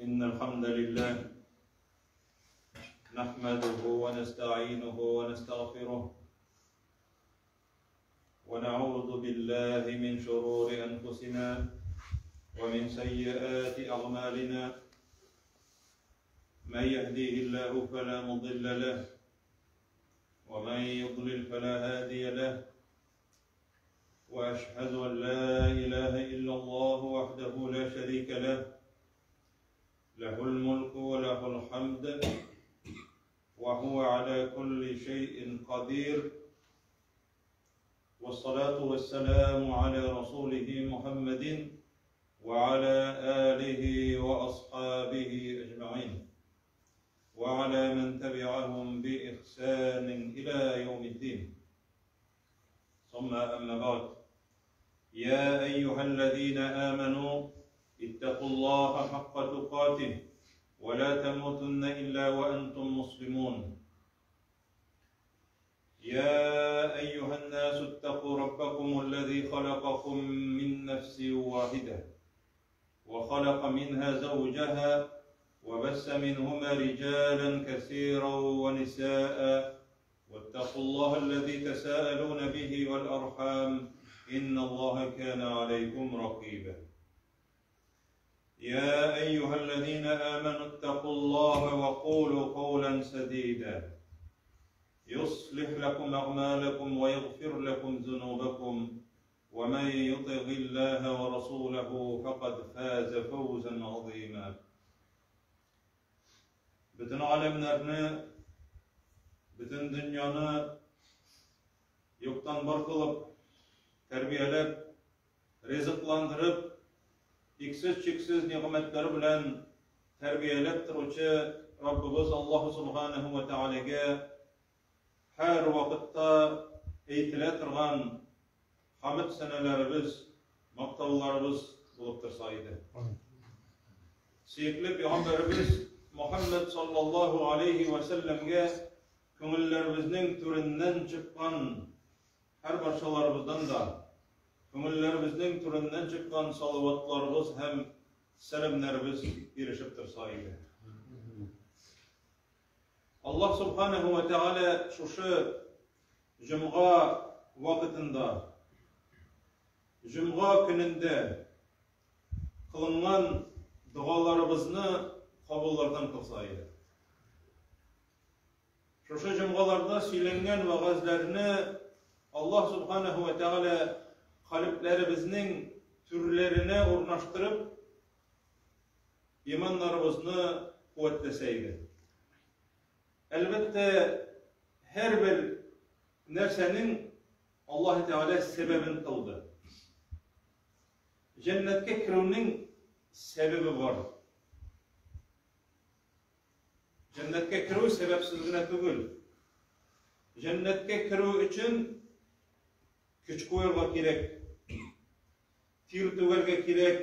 إن الحمد لله نحمده ونستعينه ونستغفره ونعوذ بالله من شرور أنفسنا ومن سيئات أعمالنا من يهديه الله فلا مضل له ومن يضلل فلا هادي له واشهد ان لا اله الا الله وحده لا شريك له له الملك وله الحمد وهو على كل شيء قدير والصلاه والسلام على رسوله محمد وعلى اله واصحابه اجمعين وعلى من تبعهم باحسان الى يوم الدين ثم أما بعد يا أيها الذين آمنوا اتقوا الله حق تقاته ولا تموتن إلا وأنتم مسلمون يا أيها الناس اتقوا ربكم الذي خلقكم من نفس واحدة وخلق منها زوجها وبس منهما رجالا كثيرا ونساء واتقوا الله الذي تساءلون به والأرحام إن الله كان عليكم رقيبا يا أيها الذين آمنوا اتقوا الله وقولوا قولا سديدا يصلح لكم أعمالكم ويغفر لكم ذنوبكم ومن يطع الله ورسوله فقد فاز فوزا عظيما Бөтен галәмнәрне, бөтен дөньяны юктан бар кылып, тәрбияләп, ризыкландырып, иксез-чиксез нигъмәтләре белән тәрбияләп торучы Раббыбыз Аллаһу Субханаһу ва Тәгаләгә һәр вакытта әйтелә торган Хәмд сәнәләребез, мактауларыбыз булып торса иде. Сөекле пәйгамбәребез Мухаммад саллаллаһу алейхи ва сәлләмгә күңелләребезнең түреннән чыккан һәр барчаларыбыздан да күңелләребезнең түреннән чыккан салаватларыбыз һәм сәламнәребез ирешеп торса иде. Аллаһ субханаһу ва тәгалә шушы җомга вакытында, җомга көнендә кылынган догаларыбызны кабуллардан кылса иде. Шушы җомгаларда сөйләнгән вәгазьләрне Аллаһ субханаһу ва тәгалә калебләребезнең түрләренә урнаштырып, иманнарыбызны куәтләсә иде. Әлбәттә, һәрбер нәрсәнең Аллаһ Тәгалә сәбәбен кылды. Җәннәткә керүнең сәбәбе бар. Җәннәткә керү сәбәпсез генә түгел. Җәннәткә керү өчен көч куярга кирәк. Тир түгәргә кирәк.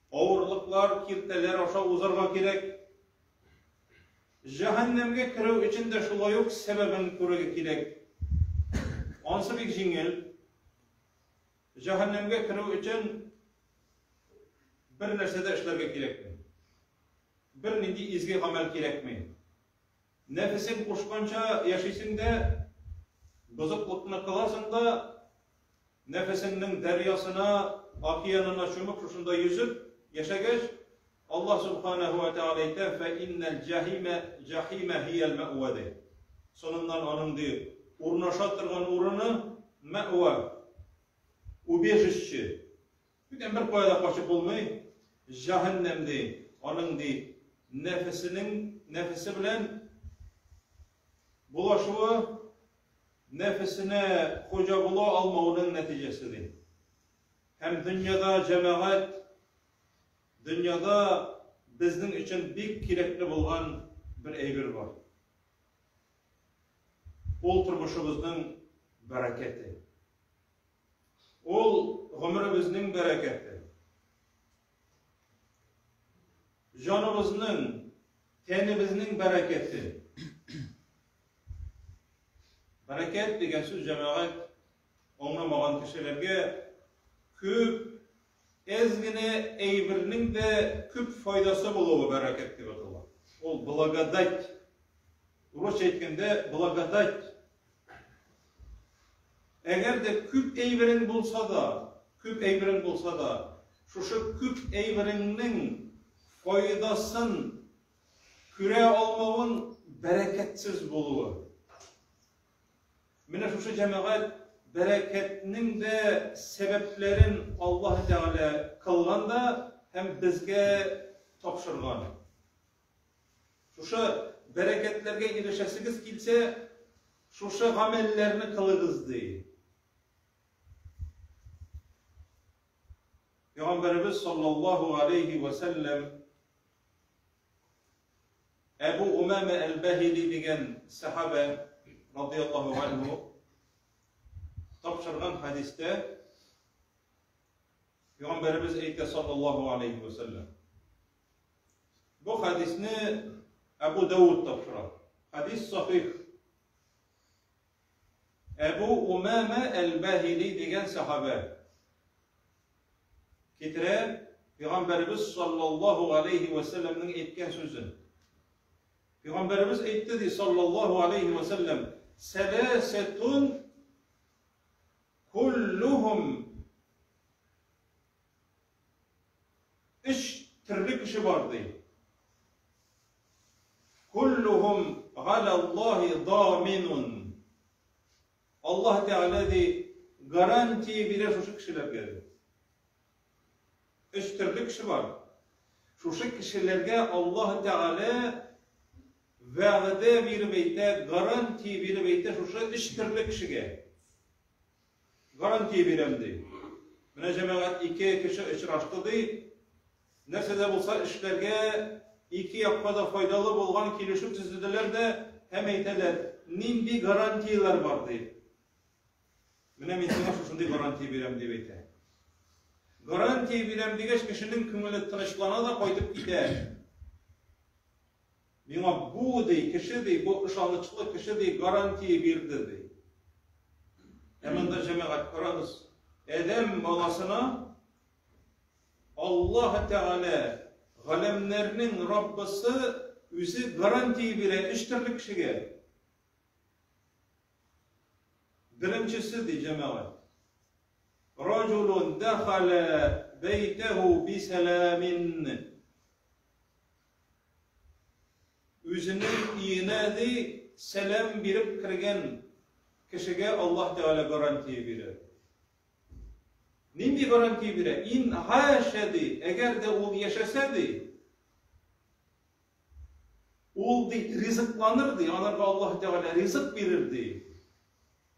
Авырлыклар, киртәләр аша узарга кирәк. Җәһәннәмгә керү өчен дә шулай ук сәбәбен күрергә кирәк. Ансы бик җиңел. Җәһәннәмгә керү өчен бер нәрсә дә эшләргә кирәкми. Бер нинди изге гамәл кирәкми. Нәфесең кушканча яшисең дә, бозыклыкны кыласың да, Нәфесеңнең дәрьясына, океанына чумып, шушында йөзеп яшәгәч, Аллаһ Субханаһу ва Тәгалә әйтә, "Фә иннәл җәһимә җәһимә һиял мәъва" ди. Соңыннан аның ди урнаша торган урыны мәъва, убежище. Бүтән бер кая да качып булмый. Җәһәннәм ди, аның ди нәфесенең нәфесе белән булашуы нәфесенә хуҗа була алмавының нәтиҗәсе ди. Һәм дөньяда җәмәгать, дөньяда безнең өчен бик кирәкле булган бер әйбер бар. Ул тормышыбызның бәрәкәте. Ул гомеребезнең бәрәкәте. Җаныбызның, тәнебезнең бәрәкәте. Бәрәкәт дигән сүз җәмәгать аңламаган кешеләргә күп Әз генә әйбернең дә күп файдасы булуы бәрәкәт дип атала. Ул благодать. Урысча әйткәндә, благодать. Әгәр дә күп әйберең булса да, күп әйберең булса да, шушы күп әйбереңнең файдасын күрә алмавың бәрәкәтсез булуы. Менә шушы җәмәгать бәрәкәтнең дә сәбәпләрен Аллаһ Тәгалә кылган да һәм безгә тапшырган. Шушы бәрәкәтләргә ирешәсегез килсә, шушы гамәлләрне кылыгыз, ди. Пәйгамбәребез саллаллаһу алейхи ва сәлләм Әбу Умама әл-Баһили дигән сәхабә радияллаһу анһу тапшырган хәдистә Пәйгамбәребез әйтә саллаллаһу алейхи ва сәлләм. Бу хәдисне Әбу Дауд тапшыра. Хәдис сахих. Әбу Умама әл-Баһили дигән сәхабә китерә Пәйгамбәребез саллаллаһу алейхи ва сәлләмнең әйткән сүзен. Пәйгамбәребез әйтте ди саллаллаһу алейхи ва сәлләм, "Сәләсәтун куллухум" Өч төрле кеше бар ди. Куллухум галаллаһи даминун. Аллаһ Тәгалә ди гарантия бирә шушы кешеләргә. Өч төрле кеше бар. Шушы кешеләргә Аллаһ Тәгалә вәгъдә биреп әйтә, гарантия биреп әйтә шушы өч төрле кешегә. Гарантия бирәм ди. Менә җәмәгать ике кеше очрашты ди. Нәрсә дә булса эшләргә ике якка да файдалы булган килешү төзеделәр дә һәм әйтәләр, нинди гарантияләр бар ди. Менә мин сиңа шушындый гарантия бирәм дип әйтә. Гарантия бирәм дигәч, кешенең күңеле тынычлана да кайтып китә. Миңа бу, ди, кеше, ди, бу ышанычлы кеше, ди, гарантия бирде, ди. Ә монда, җәмәгать, карагыз, адәм баласына Аллаһ Тәгалә, галәмнәрнең Раббысы үзе гарантия бирә өч төрле кешегә. Беренчесе, ди, җәмәгать, Раҗулун дәхалә бәйтәһу бисәламин. Үзенең өенә, ди, сәлам биреп кергән кешегә Аллаһ Тәгалә гарантия бирә. Нинди гарантия бирә? Ин гаша, ди, әгәр дә ул яшәсә, ди, ул, ди, ризыкланыр, ди, анарга Аллаһ Тәгалә ризык бирер, ди.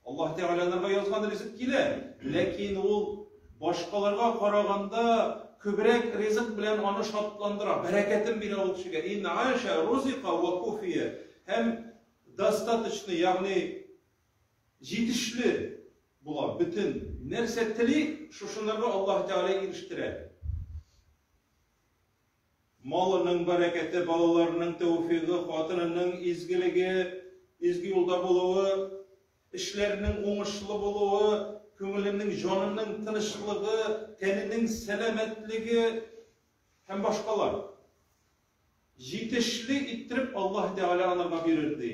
Аллаһ Тәгалә анарга язган ризык килә, ләкин ул башкаларга караганда күбрәк ризык белән аны шатландыра, бәрәкәтен бирә ул кешегә. Ин аша рузика ва куфия һәм достаточно, ягъни җитешле була, бөтен нәрсә тели, шушынарга Аллаһ Тәгалә ирештерә. Малының бәрәкәте, балаларының тәүфигы, хатынының изгелеге, изге юлда булуы, эшләренең уңышлы булуы, күңеленең, җанының тынычлыгы, тәненең сәламәтлеге һәм башкалар. Җитешле иттереп Аллаһ Тәгалә анарга бирер, ди.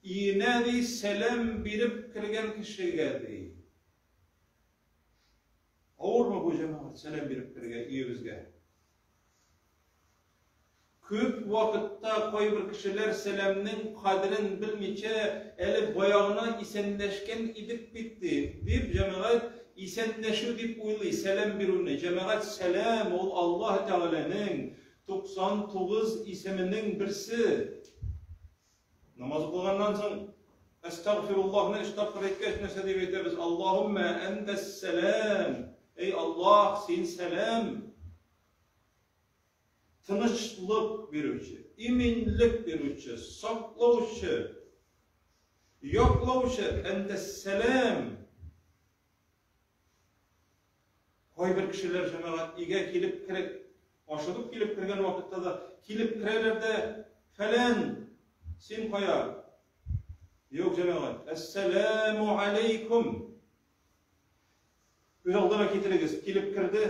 Өенә, ди, сәлам биреп кергән кешегә, ди. Авырмы бу, җәмәгать, сәлам биреп керергә өебезгә? Күп вакытта кайбер кешеләр сәламнең кадерен белмичә, әле баягына исәнләшкән идек бит ди, дип җәмәгать исәнләшү дип уйлый сәлам бирүне. Җәмәгать, сәлам ул Аллаһ Тәгаләнең 99 исеменең берсе. Намаз укыганнан соң Әстәгъфируллаһны өч тапкыр әйткәч, нәрсә дип әйтәбез? Аллаһуммә әнтәс-сәлам. Эй Аллаһ, син сәлам. Тынычлык бирүче, иминлек бирүче, саклаучы, яклаучы, әнтәс-сәлам. Кайбер кешеләр, җәмәгать, өйгә килеп кереп, ашыгып килеп кергән вакытта да килеп керәләр дә, фәлән, син кая? Юк, җәмәгать, әссәләмү алейкум. Күз алдына китерегез, килеп керде.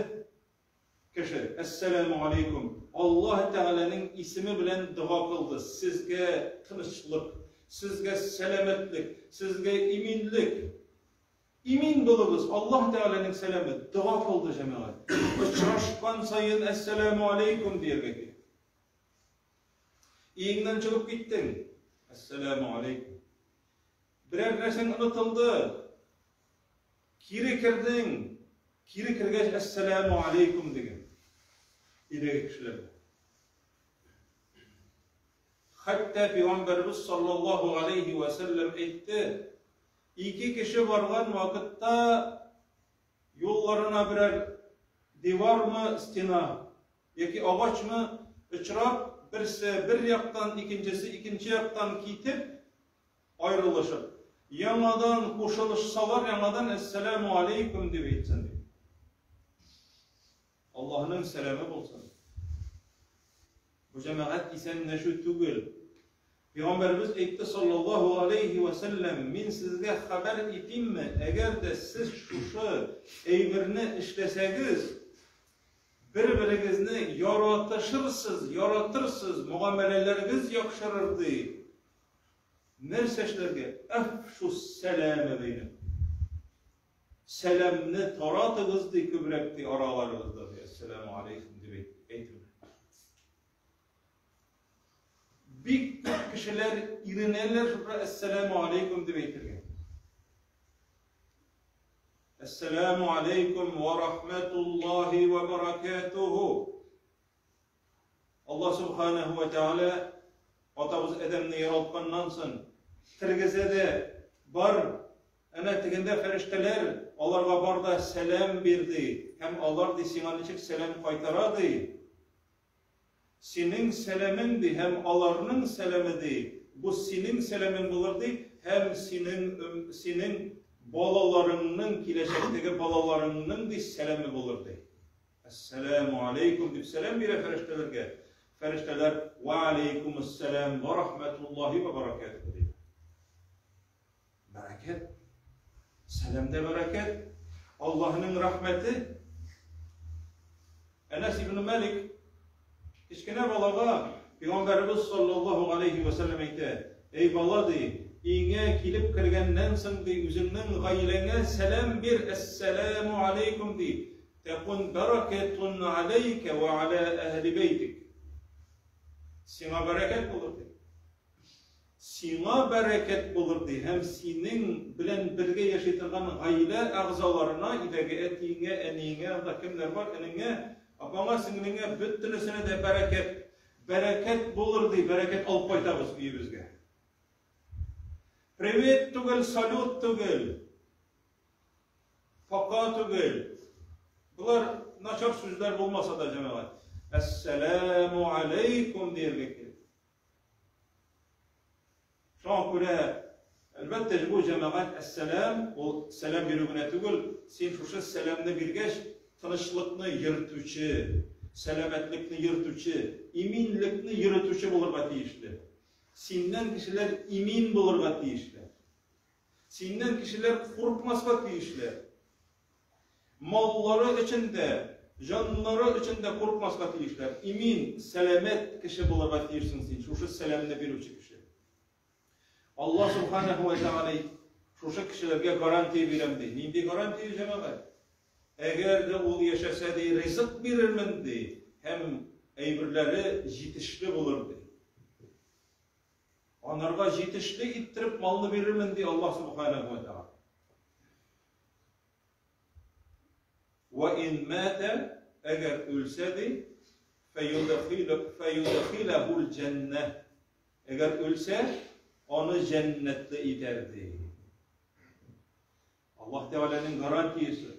кеше, Әссәламү алейкум, Аллаһ Тәгаләнең исеме белән дога кылды, сезгә тынычлык, сезгә сәламәтлек, сезгә иминлек. Имин булыгыз, Аллаһ Тәгаләнең сәламе, дога кылды җәмәгать. Очрашкан саен Әссәламү алейкум дияргә кирәк. Өеңнән чыгып киттең, Әссәламү алейкум. Берәр нәрсәң онытылды, кире кердең, кире кергәч Әссәламү алейкум диген. Өйдәге кешеләргә. Хәтта Пәйгамбәребез саллаллаһу алейхи ва сәлләм әйтте, ике кеше барган вакытта юлларына берәр дивармы, стена яки агачмы очрап, берсе бер яктан, икенчесе икенче яктан китеп, аерылышып, яңадан кушылышсалар, яңадан Әссәламү алейкум дип әйтсен ди. Аллаһның сәламе булсын. Бу җәмәгать исәнләшү түгел. Пәйгамбәребез әйтте саллаллаһу алейхи ва сәлләм, мин сезгә хәбәр итимме, әгәр дә сез шушы әйберне эшләсәгез, бер-берегезне яратышырсыз, яратырсыз, мөгамәләләрегез яхшырыр ди. Нәрсә эшләргә? Әфшу сәламе бәйнәкум. Сәламне таратыгыз ди күбрәк ди араларыгызда ди. Әссәламу алейкум дип әйтүне. Бик күп кешеләр иренәләр шушы әссәламу алейкум дип әйтергә. Әссәламу алейкум ва рахматуллахи ва баракатуху. Аллаһ Субханаһу ва Тәгалә атабыз Адәмне яралтканнан соң тергезә дә, бар, әнә тегендә фәрештәләр, аларга бар да сәлам бир ди, һәм алар ди сиңа ничек сәлам кайтара ди. Синең сәламең ди һәм аларның сәламе ди, бу синең сәламең булыр ди һәм синең синең балаларыңның киләчәктәге балаларыңның ди сәламе булыр ди. Әссәләмү алейкум дип сәлам бирә фәрештәләргә. Фәрештәләр ва алейкумуссәлам ва рахматуллаһи ва баракатуху ди. Бәрәкәт. Сәламдә бәрәкәт. Аллаһның рәхмәте. Әнәс ибн Малик кечкенә балага Пәйгамбәребез саллаллаһу алейхи ва сәлләм әйтә: "Эй бала ди, өеңә килеп кергәннән соң ди, үзеңнең гаиләңә сәлам бир, әссәламу алейкум ди. Тәкун бәрәкәтун алейкә вә аля әһли бәйтик. Сиңа бәрәкәт булыр ди. Сиңа бәрәкәт булыр ди һәм синең белән бергә яши торган гаилә әгъзаларына, өйдәге әтиеңә, әниеңә, анда кемнәр бар, энеңә, апаңа, сеңлеңә, бөтенесенә дә бәрәкәт. Бәрәкәт булыр ди, бәрәкәт алып кайтабыз өебезгә. Привет түгел, салют түгел. Пока түгел. Болар начар сүзләр булмаса да, җәмәгать. Әссәләмү алейкум дияргә кирәк. Шуңа күрә, әлбәттә, бу җәмәгать әссәләм, ул сәлам бирү генә түгел, син шушы сәламне биргәч, тынычлыкны йөртүче, сәламәтлекне йөртүче, иминлекне йөртүче булырга тиешле. Синнән кешеләр имин булырга тиешле. Синнән кешеләр курыкмаска тиешләр. Маллары өчен дә, җаннары өчен дә курыкмаска тиешләр. Имин, сәламәт кеше булырга тиешсең син, шушы сәламне бирүче кеше. Аллаһ субханаһу ва тааля шушы кешеләргә гарантия бирәм ди. Нинди гарантия, җәмәгать? Әгәр дә ул яшәсә ди, ризык бирермен ди, һәм әйберләре җитешле булыр ди. Анарга җитешле иттереп малны бирермен, ди Аллаһ Субханаһу ва Тааля. Ва ин мата, әгәр үлсә ди, фәюдхилахул җәннә. Әгәр үлсә, аны җәннәтле итәр ди. Аллаһ Тәгаләнең гарантиясе.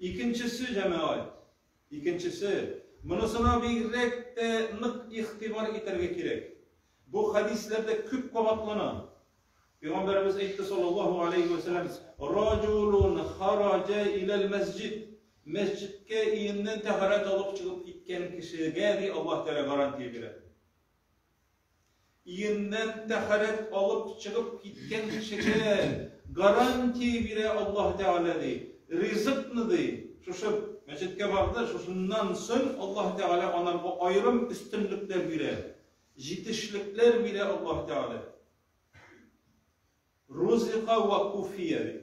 Икенчесе, җәмәгать, икенчесе, монысына бигрәк тә нык игътибар итәргә кирәк. Бу хәдисләрдә күп кабатлана. Пәйгамбәребез әйтте саллаллаһу алейхи ва сәлләм, "Раҗулун хараҗа иләл мәсҗид" Мәсҗидкә өеннән тәһарәт алып чыгып киткән кешегә ди Аллаһ Тәгалә гарантия бирә. Өеннән тәһарәт алып чыгып киткән кешегә гарантия бирә Аллаһ Тәгалә ди. Ризыкны ди, шушы мәчеткә барды, шушыннан соң Аллаһ Тәгалә анарга аерым өстенлекләр бирә, җитешлекләр бирә Аллаһ Тәгалә. Рузика ва куфия ди.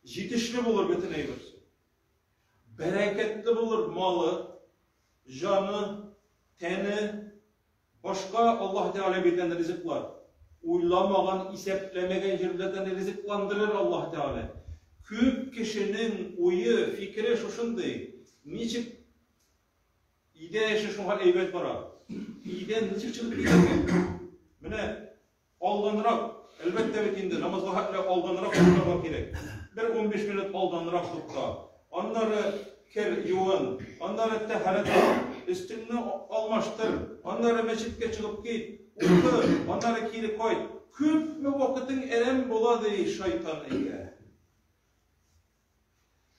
Җитешле булыр бөтен әйберсе. Бәрәкәтле булыр малы, җаны, тәне, башка Аллаһ Тәгалә биргән ризыклар. Уйламаган, исәпләмәгән җирләрдән ризыкландырыр Аллаһ Тәгалә. Күп кешенең уе, фикере шушындый. Ничек өйдә эше шуңа әйбәт бара. Өйдән ничек чыгып китәргә? Менә Алданрак, әлбәттә бит инде, намазга хәтле алданрак туктарга кирәк. Бер 15 минут алданрак тукта. Аннары кер, юын, аннары тәһарәт ал, өстеңне алмаштыр, аннары мәчеткә чыгып кит, укы, аннары кире кайт. Күпме вакытың әрәм була, ди шайтан әйтә.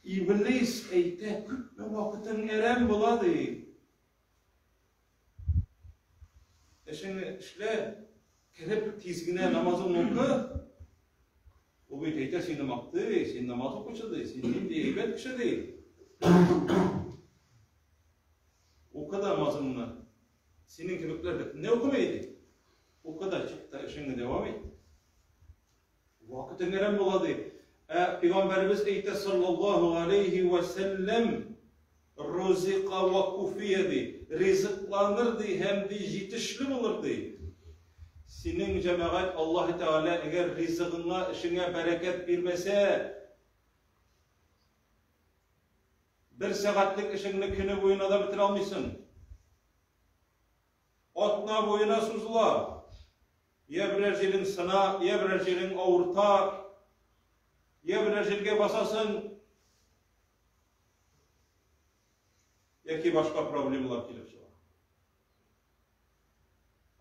Иблис әйтә, күпме вакытың әрәм була, ди. Эшеңне эшлә, кереп тиз генә намазыңны укы. Ул бит әйтә, сине мактый, син намаз укучы ди, син нинди әйбәт кеше ди. Укы да намазыңны. Синең кебекләр бөтенләй укымый ди. Укы да чык та эшеңне дәвам ит. Вакыт әрәм була ди. Ә пәйгамбәребез әйтә саллаллаһу алейхи ва сәлләм рузика ва куфия ди. Ризыкланыр ди һәм ди җитешле булыр ди. Синең җәмәгать Аллаһ Тәгалә әгәр ризыгыңа, эшеңә бәрәкәт бирмәсә, бер сәгатьлек эшеңне көне буена да бетерә алмыйсың. Атна буена сузыла. Я берәр җирең сына, я берәр җирең авырта, я берәр җиргә басасың, яки башка проблемалар килеп чыга.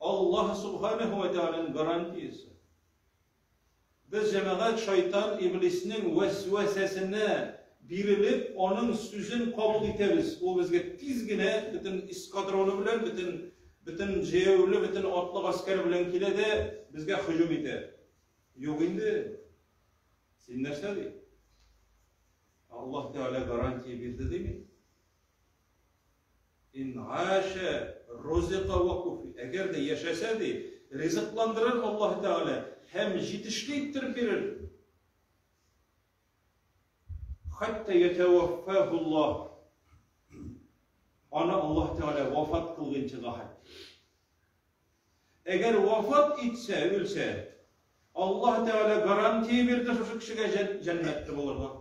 Аллаһ Субханаху ва Тааляның гарантиясе. Без җәмәгать шайтан иблиснең вәсвәсәсенә бирелеп, аның сүзен кабул итәбез. Ул безгә тиз генә бөтен эскадроны белән, бөтен бөтен җәяүле, бөтен атлы гаскәр белән килә дә безгә һөҗүм итә. Юк инде. Син нәрсә ди? Аллаһ Тәгалә гарантия бирде дими. Ин аша рузика ва куфи. Әгәр дә яшәсә ди, ризыкландырыр Аллаһ Тәгалә һәм җитешле иттереп бирер. Хәтта ятаваффаху Аллаһ. Аны Аллаһ Тәгалә вафат кылгынчыга хәтта. Әгәр вафат итсә, үлсә, Аллаһ Тәгалә гарантия бирде шушы кешегә җәннәттә булырга.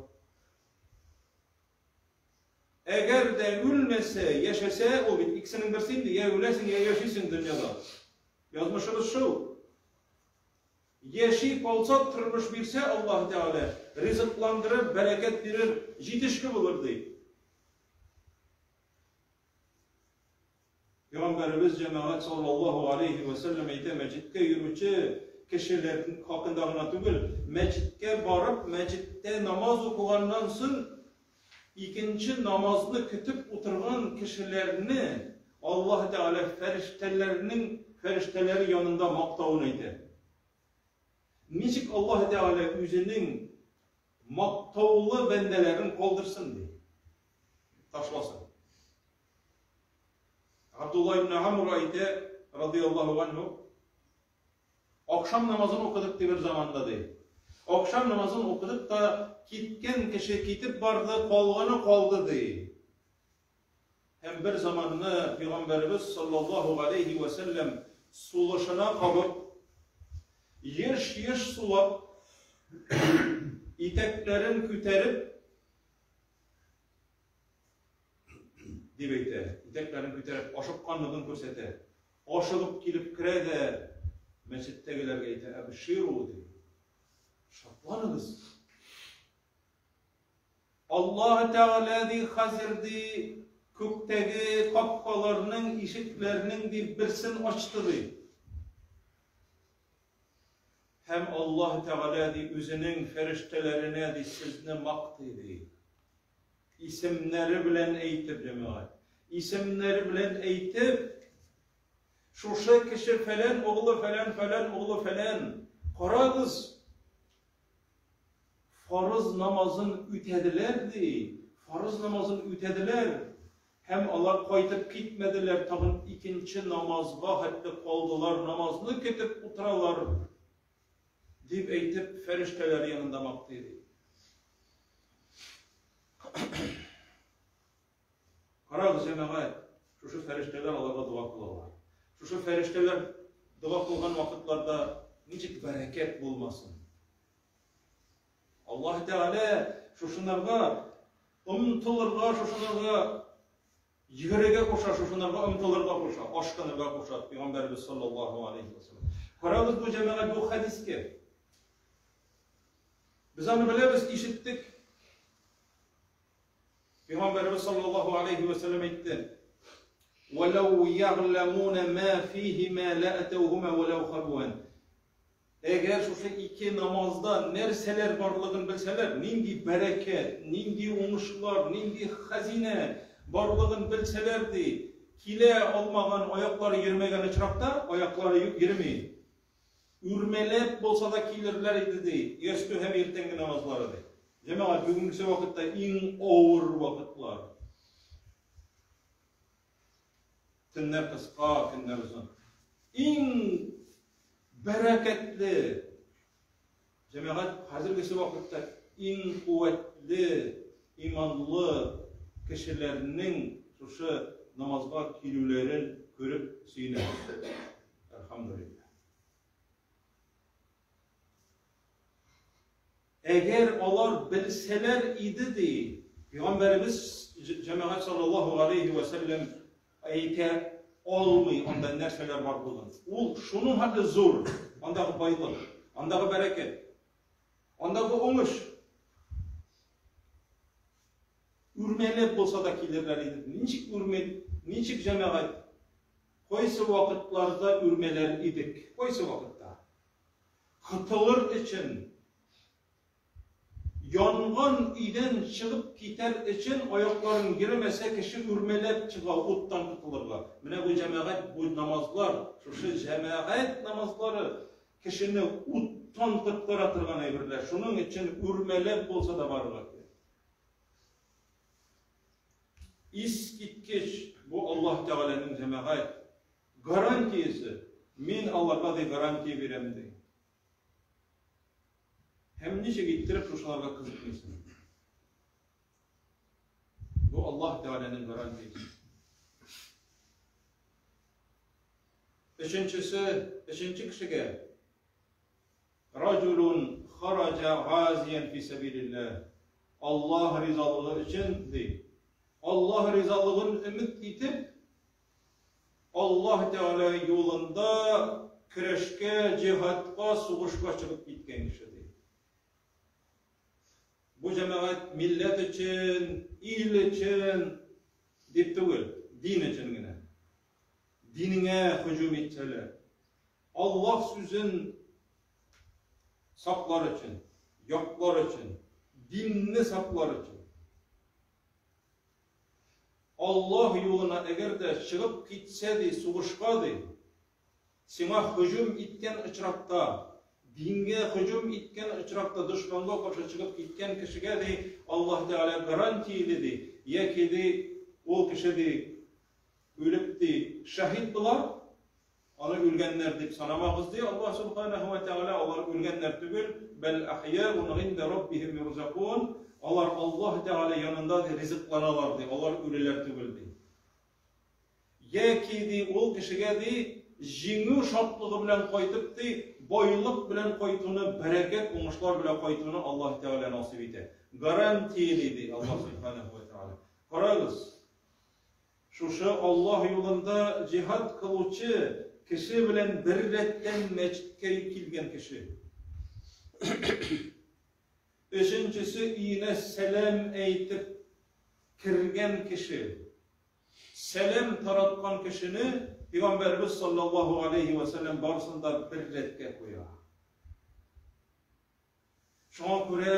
Әгәр дә үлмәсә, яшәсә, ул бит икесенең берсе инде, я үләсең, я яшисең дөньяда. Язмышыбыз шул. Яши калса, тормыш бирсә Аллаһ Тәгалә, ризыкландырып, бәрәкәт бирер, җитешле булыр ди. Пәйгамбәребез җәмәгать саллаллаһу алейһи вә сәлләм әйтә, мәчеткә йөрүче кешеләр хакында гына түгел, мәчеткә барып, мәчеттә намаз укыганнан соң икенче намазны көтеп утырган кешеләрне Аллаһ Тәгалә фәрештәләрнең фәрештәләре янында мактавын әйтә. Ничек Аллаһ Тәгалә үзенең мактаулы бәндәләрен калдырсын ди? Ташласын. Абдулла ибн Амр әйтә, радияллаһу анһу, Ахшам намазын укыдык ди бер заманда ди. Ахшам намазын укыдык та, киткән кеше китеп барды, калганы калды ди. Һәм бер заманны пәйгамбәребез саллаллаһу алейхи ва сәлләм сулышына кабып, еш-еш сулап, итәкләрен күтәреп, Дип әйтә, итәкләрен күтәреп, ашыкканлыгын күрсәтә. Ашыгып килеп керә дә мәчеттәгеләргә әйтә, Әбширу, ди. Шатланыгыз. Аллаһ Тәгалә ди, хәзер ди, күктәге капкаларның, ишекләрнең ди берсен ачты ди. Һәм Аллаһ Тәгалә ди үзенең фәрештәләренә ди сезне мактый ди. Исемнәре белән әйтеп, җәмәгать. Исемнәре белән әйтеп, шушы кеше фәлән углы фәлән фәлән углы фәлән. Карагыз, фарыз намазын үтәделәр ди. Фарыз намазын үтәделәр һәм алар кайтып китмәделәр, тагын икенче намазга хәтле калдылар, намазны көтеп утыралар, дип әйтеп, фәрештәләр янында мактый, ди. Карагыз, җәмәгать, шушы фәрештәләр аларга дога кылалар. Шушы фәрештәләр дога кылган вакытларда ничек бәрәкәт булмасын? Аллаһ Тәгалә шушынарга омтылырга, шушынарга йөгерергә куша, шушынарга омтылырга куша, ашкынырга куша Пәйгамбәребез саллаллаһу алейхи ва саллям. Карагыз бу җәмәгать бу хәдискә. Без аны беләбез, ишеттек. Пәйгамбәребез саллаллаһу алейхи ва саллям әйтте: "Валау ягъламуна ма фихима ла атауһума валау хабуан." Әгәр шушы ике намазда нәрсәләр барлыгын белсәләр, нинди бәрәкәт, нинди уңышлар, нинди хәзинә барлыгын белсәләр, ди, килә алмаган, аяклары йөрмәгән очракта, аяклары йөрми, Үрмәләп булса да килерләр иде, ди, ястү һәм иртәнге намазлары, ди. Җәмәгать, бүгенгесе вакытта иң авыр вакытлар. Төннәр кыска, көннәр озын. Иң бәрәкәтле җәмәгать хәзергесе вакытта иң куәтле, иманлы кешеләрнең шушы намазга килүләрен күреп сөенәбез. Әлхәмдүлилләһ. Әгәр алар белсәләр иде, ди, Пәйгамбәребез җәмәгать саллаллаһу алейхи ва сәлләм әйтә алмый анда нәрсәләр барлыгын. Ул шуның хәтле зур, андагы байлык, андагы бәрәкәт, андагы уңыш. Үрмәләп булса да килерләр иде. Ничек үрмәл, ничек җәмәгать? Кайсы вакытларда үрмәләр идек? Кайсы вакытта? Котылыр өчен, янган өйдән чыгып китәр өчен аякларың йөремәсә, кеше үрмәләп чыга уттан котылырга. Менә бу җәмәгать, бу намазлар, шушы җәмәгать намазлары кешене уттан коткара торган әйберләр. Шуның өчен үрмәләп булса да барырга кирәк. Искиткеч бу Аллаһ Тәгаләнең җәмәгать гарантиясе. Мин аларга ди гарантия бирәм ди. Һәм ничек иттереп шушыларга кызыкмыйсың? Бу Аллаһ Тәгаләнең гарантиясе. Өченчесе, өченче кешегә Раҗулун хараҗа газиян фи сәбилилләһ. Аллаһ ризалыгы өчен, ди. Аллаһ ризалыгын өмет итеп, Аллаһ Тәгалә юлында көрәшкә, җиһадка, сугышка чыгып киткән кеше, ди. Бу җәмәгать милләт өчен, ил өчен дип түгел, дин өчен генә. Динеңә һөҗүм итсәләр, Аллаһ сүзен саклар өчен, яклар өчен, динне саклар өчен. Аллаһ юлына әгәр дә чыгып китсә ди, сугышка ди, сиңа һөҗүм иткән очракта, дингә һөҗүм иткән очракта дошманга каршы чыгып киткән кешегә ди, Аллаһ Тәгалә гарантияли ди, яки ди, ул кеше ди, үлеп ди, шәһид була, Аны үлгәннәр дип санамагыз, ди Аллаһ Сүбхәнәһү вә Тәгалә, алар үлгәннәр түгел, бәл әхйәун гиндә Раббиһим юрзакун, алар Аллаһ Тәгалә янында ди ризыкланалар ди, алар үлеләр түгел ди. Яки ди ул кешегә ди җиңү шатлыгы белән кайтып ди, байлык белән кайтуны, бәрәкәт, уңышлар белән кайтуны Аллаһ Тәгалә насыйп итә. Гарантияли ди Аллаһ Сүбхәнәһү вә Тәгалә. Карагыз, Шушы Аллаһ юлында җиһад кылучы кеше белән беррәттән мәчеткә килгән кеше. Өченчесе өенә сәлам әйтеп кергән кеше. Сәлам тараткан кешене Пәйгамбәребез саллаллаһу алейһи вә сәлләм барысын да бер рәткә куя. Шуңа күрә,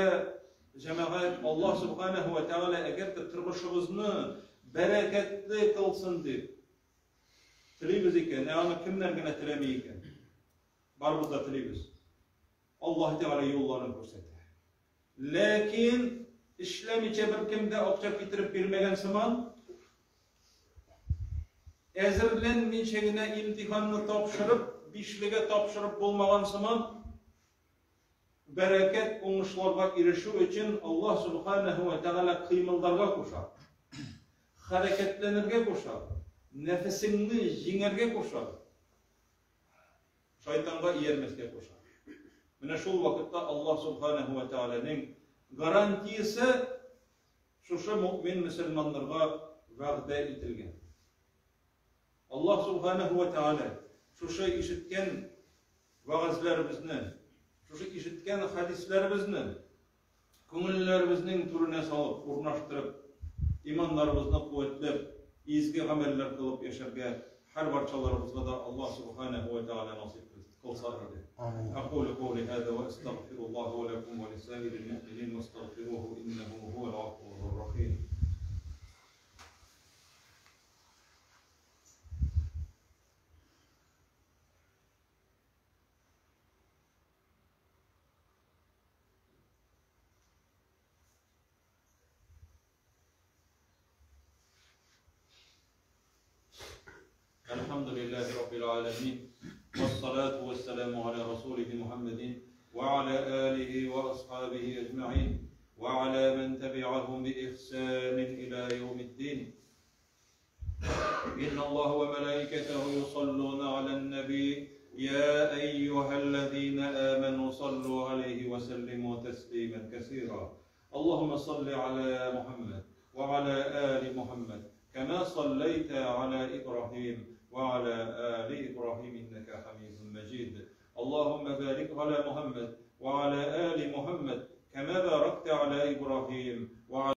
җәмәгать, Аллаһ Сүбхәнәһү вә Тәгалә әгәр дә тормышыбызны бәрәкәтле кылсын дип телибез икән, ә аны кемнәр генә теләми икән? Барыбыз да телибез. Аллаһ Тәгалә юлларын күрсәтә. Ләкин Эшләмичә беркем дә акча китереп бирмәгән сыман, әзерләнмичә генә имтиханны тапшырып, бишлегә тапшырып булмаган сыман, бәрәкәт уңышларга ирешү өчен Аллаһ Субханаһу ва Тәгалә кыймылдарга куша. Хәрәкәтләнергә куша. Нәфесеңне җиңәргә куша. Шайтанга иярмәскә куша. Менә шул вакытта Аллаһ Субханаһу ва Тәгаләнең гарантиясе шушы мөэмин мөселманнарга вәгъдә ителгән. Аллаһ Субханаһу ва Тәгалә шушы ишеткән вәгазьләребезне, шушы ишеткән хәдисләребезне күңелләребезнең түренә салып, урнаштырып, иманнарыбызны куәтләп, изге гамәлләр кылып яшәргә һәрбарчаларыбызга да Аллаһ Субханаһу ва Тәгалә насыйп кылса иде. Акулу каули һаза ва астагфируллаһа ва лакум ва лисаирил муъминин вастагфируһу иннәһу һуәл гафурур рахим. الحمد لله رب العالمين والصلاة والسلام على رسوله محمد وعلى آله وأصحابه أجمعين وعلى من تبعهم بإحسان إلى يوم الدين إن الله وملائكته يصلون على النبي يا أيها الذين آمنوا صلوا عليه وسلموا تسليما كثيرا اللهم صل على محمد وعلى آل محمد كما صليت على إبراهيم وعلى